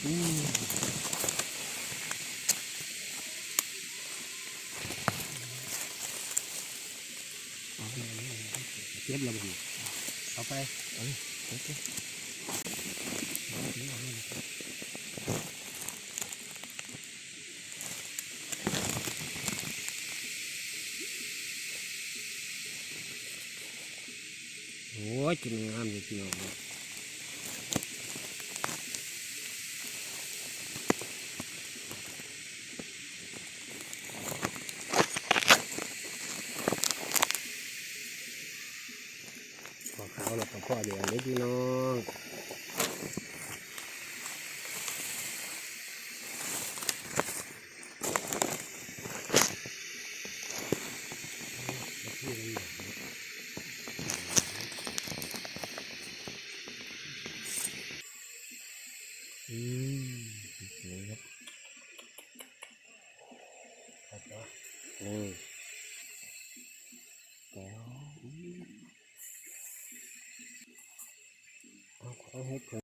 ອືມ ເກັບແລ້ວບໍ່ນີ້ ເອົາໄປ ເອົາເກັບ. ໂອ້ຍ ກິນງາມຢູ່ພີ່ນ້ອງເອີຍ. ພໍຂາວແລ້ວກໍພໍແດງເດ້ພີ່ນ້ອງ. ອືມ ນີ້ ແກ້ວ ອືມ ເອົາ ເອົາເຮັດເພິ່